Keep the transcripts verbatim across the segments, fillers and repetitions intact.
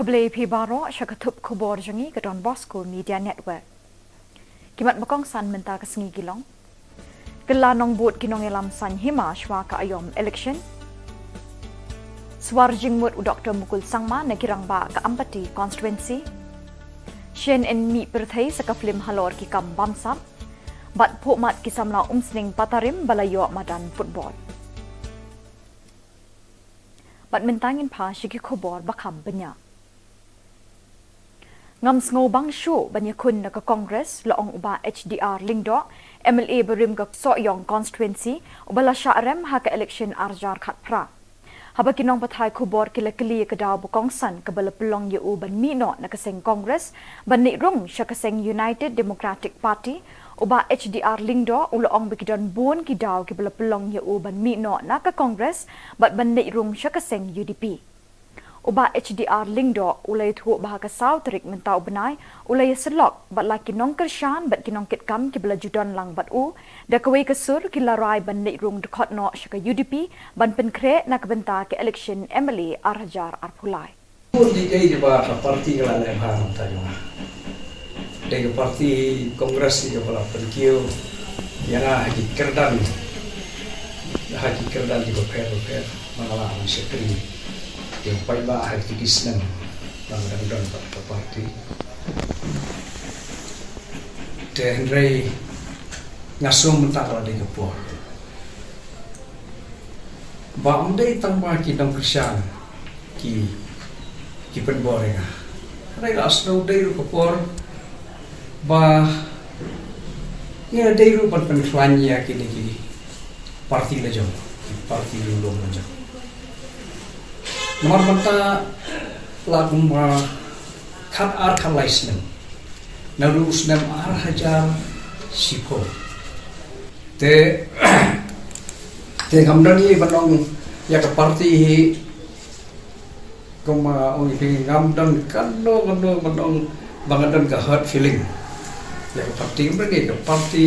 Khublei phi baroh sha ka thup khubor jong ngi ka Don Bosco Media Network. Ki mat ba kongsan mynta ka sngi ki long: Kylla nongbud ki nongïalam saiñ hima shwa ka aiom election. Swar jingmut u Doktor Mukul Sangma na ki rangbah ka Ampati constituency. Shen yn mih pyrthei sa ka film halor ki kam bamsap. Bad phuh mat ki samla Umsning Patarim ba la ïoh madan football. Bad mynta ngin phai sha ki khubor ba kham bniah. Ngam sngewbang shuh ban ïakhun na ka Congress, la ong u Bah H D R Lyngdoh, M L A barim ka Sohiong constituency, uba la shah rem ha ka election ar hajar khatphra. Haba ki nongpathai khubor ki la kylli ïa ka daw ba kongsan kaba la pynlong ïa u ban mih noh na ka seng Congress ban leit rung sha ka seng United Democratic Party, u Bah H D R Lyngdoh u la ong ba ki don bun ki daw kiba la pynlong ïa u ban mih noh na ka Congress bad ban leit rung sha ka seng U D P. U Bah H D R Lyngdoh u la ïathuh ba ha ka saw tarik mynta u bnai u la ïasyllok bad la ki nongkyrshan bad ki nongkitkam kiba la ju don lang bad u, da kawei ka sur ki la rai ban leit rung dkhot noh sha ka U D P ban pynkhreh na ka bynta ka election M L A ar hajar arphew lai. Bun ki kaei kaba ka party ka la leh bha na ka bynta jong nga. Dei ka party Congress hi kaba la pynkiew ïa nga ha ki kyrdan, ha ki kyrdan kiba pher bapher. Ba nga la long shakri ïa u paidbah ha kito ki snem ba nga dang don bad ka party. Te hynrei nga sngew mynta ka la dei ka por ba ym dei tang ba ki nongkyrshan ki, ki pynbor ïa nga. Hynrei nga sngew dei ruh ka por ba ngi dei ruh ban pynkhlaiñ ïa kine ki party la jong, ki party la jong. Namar mynta la kumba khat ar khat lai snem, naduh u snem ar hajar shiphew. Te, te ngam don ei ban ong ïa ka party hi, kumba ong ïa phi, ngam don kano kano ban ong ba nga don ka hurt feeling ïa ka party. Ngam don ei, ka party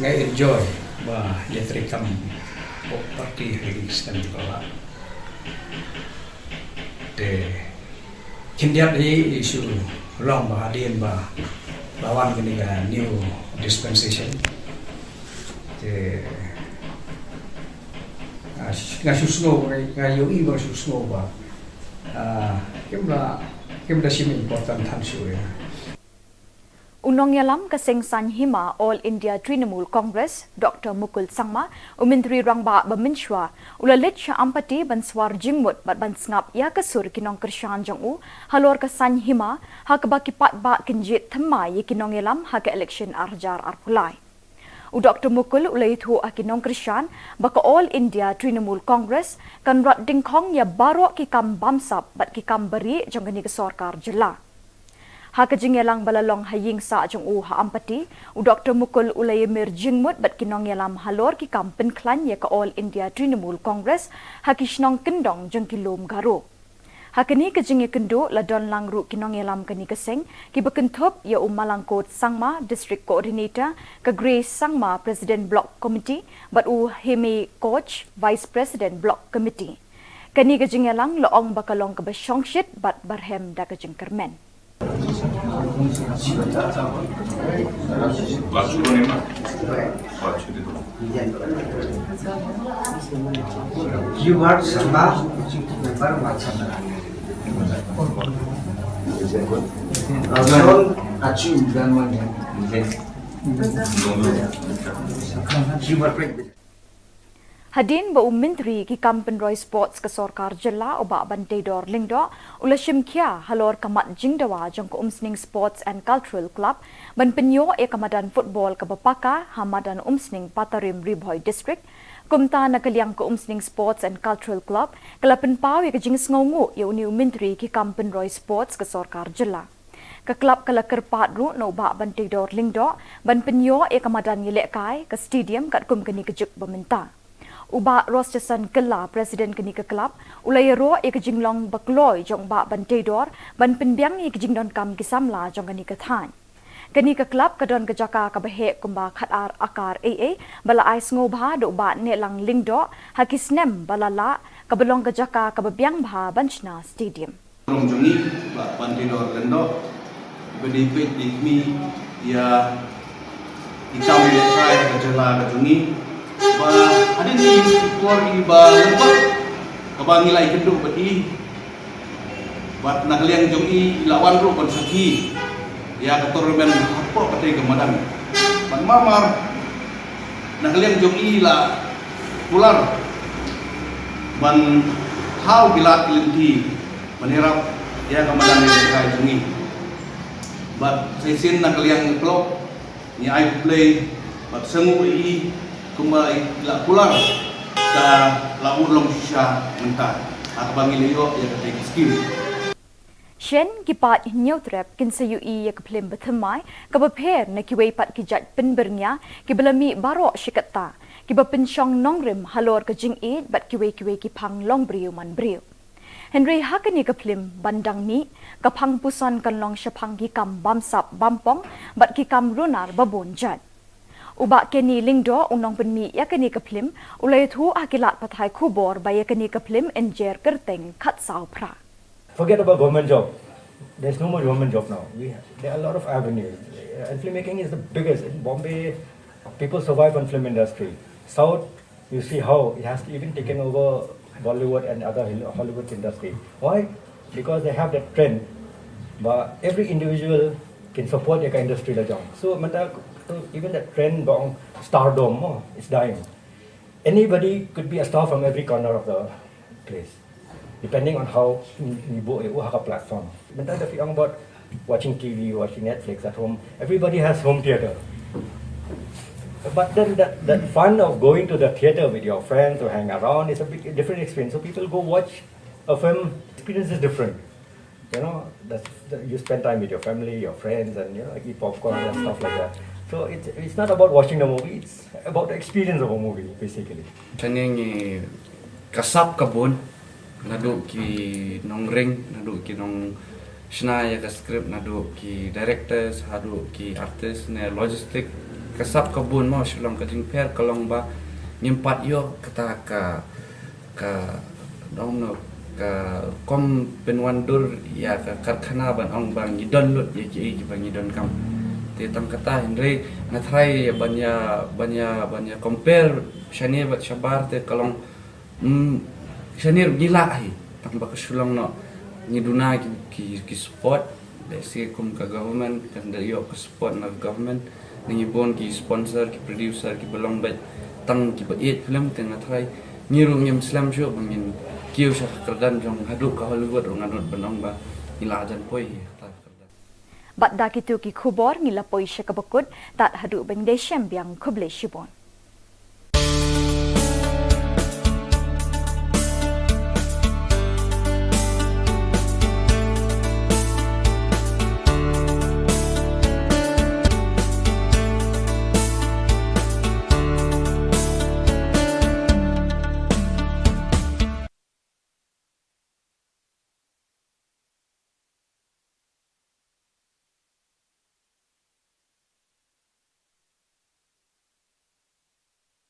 nga enjoy ba ïa trei kam ka party ha kine ki snem kiba la. Te khyndiat hi i shu long ba hadien ba la wan kane ka new dispensation. Te nga sh-, nga shu sngew, nga, nga ïohi ba nga shu sngew ba, ah, kim da, kim da shim important than shuh ïa nga. U nongïalam ka seng saiñ hima All India Trinamool Congress, Doktor Mukul Sangma, u Myntri Rangbah ba mynshuwa, u la leit sha Ampati ban swar jingmut bad ban sngap ïa ka sur ki nongkyrshan jong u halor ka saiñ hima, ha kaba ki paidbah kin jied thymmai ïa ki nongïalam ha ka election ar hajar arphew lai. U Doktor Mukul u la ïathuh ha ki nongkyrshan ba ka All India Trinamool Congress kan rat dyngkhong ïa baroh ki kam bamsap bad ki kam barieh jong kane ka sorkar jylla. Ha ka jingïalang ba la long ha ïing sah jong u ha Ampati, u Doktor Mukul u la ïamir jingmut bad ki nongïalam halor ki kam pynkhlaiñ ïa ka All India Trinamool Congress ha ki shnong kyndong jong ki lum Garo. Ha kane ka jingïakynduh la don lang ruh ki nongïalam kane ka seng, kiba kynthup ïa u Malangkot Sangma, District Coordinator, ka Grace Sangma, President Block Committee, bad u Heme Koch, Vice President Block Committee. Kane ka jingïalang la ong ba ka long kaba shongshit bad barhem da ka jingkyrmen. Hadien ba u Myntri ki kam pynroi sports ka sorkar jylla u Bah Banteidor Lyngdoh u la shim khia halor ka mat jingdawa jong ka Umsning Sports and Cultural Club ban pynïoh ïa ka madan football kaba paka ha madan Umsning Patarim Ri Bhoi District, kumta na ka liang ka Umsning Sports and Cultural Club ka la pynpaw ïa ka jingsngewnguh ïa une u Myntri ki kam pynroi sports ka sorkar jylla. Ka club ka la kyrpad ruh na u Bah Banteidor Lyngdoh ban pynïoh ïa ka madan ïalehkai, ka stadium katkum kane ka juk ba mynta. U Bah Rosterson Kylla, President kane ka club, u la ïaroh ïa ka jinglong ba kloi jong u Bah Banteidor ban pynbiang ïa ka jingdonkam ki samla jong kane ka thaiñ. Kane ka club ka don ka jaka kaba heh kumba khatar akar eiei ba la ai sngewbha da u Bah Nehlang Lyngdoh ha ki snem ba la lah, kaba long ka jaka kaba biang bha ban shna stadium. Long jong ngi, Bah Banteidor Lyngdoh, ba dei peit dei kmie ïa ki kam ïalehkai ka jylla ka jong ngi. Ba hadien i por iba lyngngoh kaba ngi la ïakynduh bad i, bad na ka liang jong i i la wan ruh ban sakhi ïa ka tournament hapoh katei ka madan. Bad marmar na ka liang jong i la kular ban thaw ki lad ki lynti ban ïarap ïa ka madan ïalehkai jong ngi. Bad sa shisien na ka liang ka club ngi ai khublei bad sngewnguh ïa i kumba i la kular da la u long shisha mynta ha kaba ngi la ïoh ïa katei ka skim. Shen ki paid Hynñiewtrep kin sa ïohi ïa ka phlim bathymmai kaba pher na kiwei pat ki jait pynbyrngia kiba la mih baroh shi katta, kiba pynshong nongrim halor ka jingïeit bad kiwei kiwei ki phang longbriew manbriew. Hynrei ha kane ka phlim ban dang mih, ka phang puson kan long shaphang ki kam bamsap bampong bad ki kam runar babun jait. U Bah Kenny Lyngdoh, u nongpynmih ïa kane ka phlim, u la ïathuh ha ki lad pathai khubor ba ïa kane ka phlim yn jer kyrteng Khatsaw Phra. Forget about government job. There's no more government job now. We, there are a lot of avenues. Uh, And filmmaking is the biggest. In Bombay, people survive on film industry. South, you see how it has even taken over Bollywood and other Hol- Hollywood industry. Why? Because they have that trend. But every individual can support the industry lajong. So, mynta, so even that trend bang stardom, oh, it's dying. Anybody could be a star from every corner of the place, depending on how ngi buh ïa u ha ka platform. Mynta if you talk about watching T V, watching Netflix at home, everybody has home theater. But then that, that fun of going to the theater with your friends to hang around is a big different experience. So people go watch a film, experience is different. You know, that's, you spend time with your family, your friends, and you know, eat popcorn and stuff like that. So it's, it's not about watching the movie, it's about the experience of a movie, basically. Shane ngi ka sap ka bun, naduh ki nongring, naduh ki nongshna ïa ka script, naduh ki directors, haduh ki artist ne logistic. Ka sap ka bun mo, shu long ka jingpher ka long ba ngim pat ïoh kata ka ka dong no ka kom pynwandur ïa ka karkhana ban ong ba ngi don lut ïa kiei kiba ngi donkam. Te tang kata hynrei nga tharai ban ïa ban ïa ban ïa compare shane bad shabar te ka long, mm, shane ruh ngi lah hi tang ba ka shu long noh ngi duna ki ki, ki support. Lehse kum ka government kan da ïoh ka support na ka government, na ngi bun ki sponsor, ki producer kiba long beit tang kiba ïeit film. Te nga tharai ngi ruh ngim slem shuh ba ngin kiew sha ka kyrdan jong haduh ka Hollywood ruh ngan nud ban ong ba ngi la jan poi hi ha kata ka kyrdan. Bad da kito ki khubor ngi la poi sha kaba kut, tad haduh ban ïadei shem biang, khublei shibun.